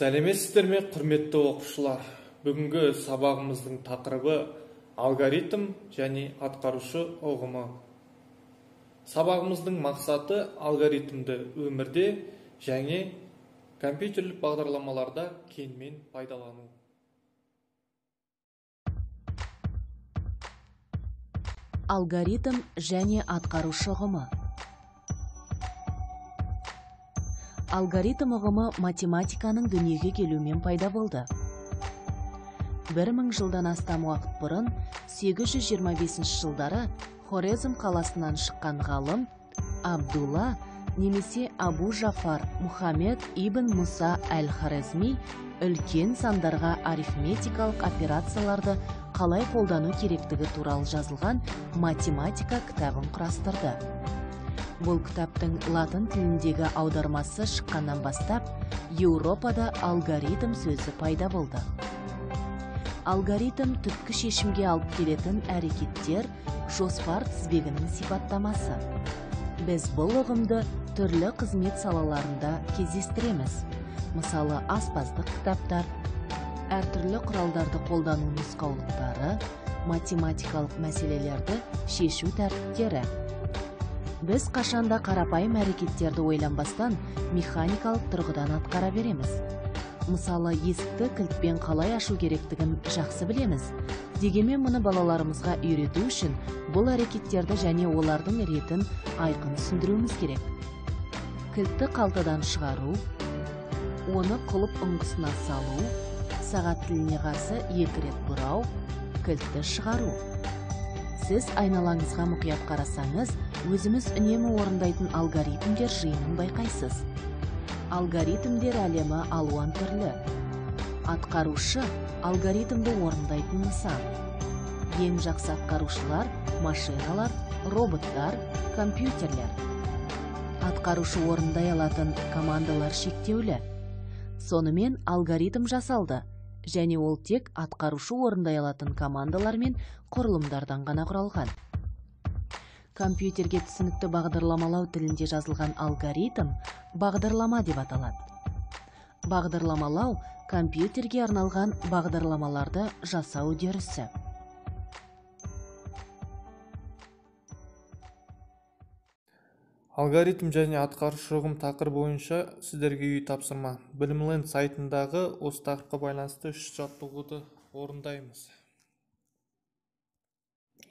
Сәлеметсіздер ме, құрметті оқушылар? Бүгінгі сабағымыздың тақырыбы алгоритм және атқарушы ұғымы. Сабағымыздың мақсаты алгоритмді өмірде және компьютерлік бағдарламаларда кеңінен пайдалану. Алгоритм және атқарушы ұғымы. Алгоритм ұғымы математиканың дүниеге келуімен пайда болды. 1000 жылдан астам уақыт бұрын 825 жылдары Хорезм қаласынан шыққан ғалым Абдулла немесе Абу Жафар Мұхаммед ибн Мұса әл-Хорезми үлкен сандарға арифметикалық операцияларды қалай қолдану керектігі туралы жазылған математика кітабын құрастырды. Бұл кітаптың латын тіліндегі аудармасы шыққаннан бастап, Еуропада алгоритм сөзі пайда болды. Алгоритм түпкі шешімге алып келетін әрекеттер жоспар тізбегінің сипаттамасы. Біз бұл ұғымды түрлі қызмет салаларында кездестіреміз. Мысалы, аспаздық кітаптар, әртүрлі құралдарды қолдану нұсқаулықтары, математикалық мәселелерді шешу тәртіптері. Біз қашанда қарапайым әрекеттерді ойланбастан механикалық тұрғыдан атқара береміз. Мысалы, есікті кілтпен қалай ашу керектігін жақсы білеміз. Дегенмен мұны балаларымызға үйрету үшін бұл әрекеттерді және олардың ретін айқын түсіндіруіміз керек. Кілтті қалтадан шығару, оны құлып ұңғысына салу, сағат тіліне қарсы 2 рет бұрау, кілтті шығару. Сіз айналаңызға мұқият қарасаңыз, өзіміз үнемі орындайтын алгоритмдер жиынын байқайсыз. Алгоритмдер әлемі алуан түрлі. Атқарушы алгоритмді орындайтын нысан. Ең жақсы атқарушылар машиналар, роботтар, компьютерлер. Атқарушы орындай алатын командалар шектеулі. Сонымен алгоритм жасалды, және ол тек атқарушы орындай алатын командалар мен құрылымдардан ғана құралған. Компьютерге түсінікті бағдарламалау тілінде жазылған алгоритм бағдарлама деп аталады. Бағдарламалау компьютерге арналған бағдарламаларды жасау үдерісі. Алгоритм және атқарушы ұғым тақырыбы бойынша сіздерге үй тапсырма. Білімленд сайтындағы осы тақырыпқа байланысты 3 жаттығуды орындаймыз.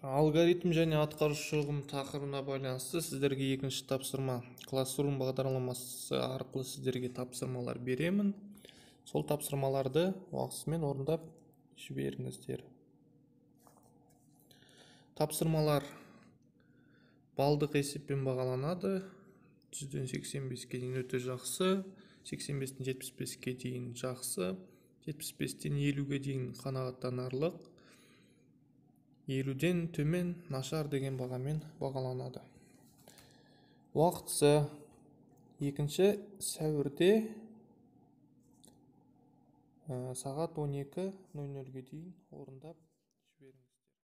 Алгоритм және атқарушы ұғым тақырыбына байланысты сіздерге екінші тапсырма. Classroom бағдарламасы арқылы сіздерге тапсырмалар беремін. Сол тапсырмаларды уақытысымен орындап жіберіңіздер. Тапсырмалар балдық есеппен бағаланады. 100-ден 85-ке дейін өте жақсы, 85-тен 75-ке дейін жақсы, 75-тен 50-ге дейін қанағаттанарлық, 50-ден төмен нашар деген бағамен бағаланады. Уақытысы 2 сәуірде сағат 12:00-ге дейін орындап